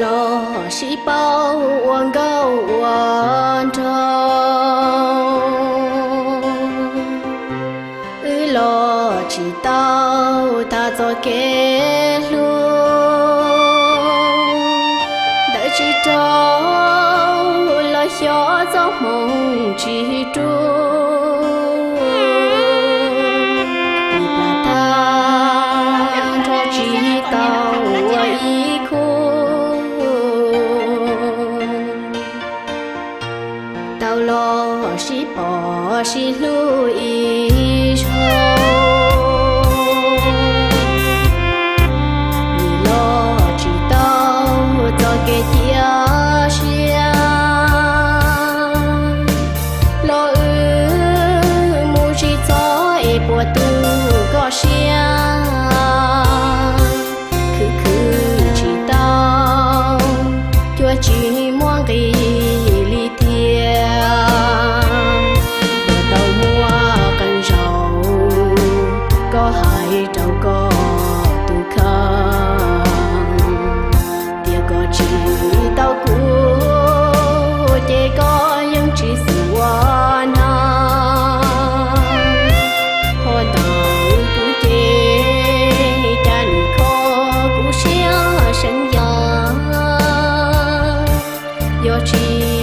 Los sib pauj ua nkauj ua nraug, wb los tsis tau tag txoj kev hlub. Ntawd tsis raug los xyov txoj hmoo tsis rub, plas tag nrho tsis tau ua ib khub. Tau los sib pom sib hlub ib zaug, nim los tsis tau txoj kev cia siab. Los wb mus tsis txog es puas tu koj siab, khwv khwv tsis tau, cuab tsis muaj nqis li tiag. Puas tau muaj qee zaus koj hais rau koj tus kheej tias koj tsis tau kuv, ces koj yeej tsis xav ua hnab. Ho ntawm kuv ces cas nws kho kuv siab seev yam. Yog tsis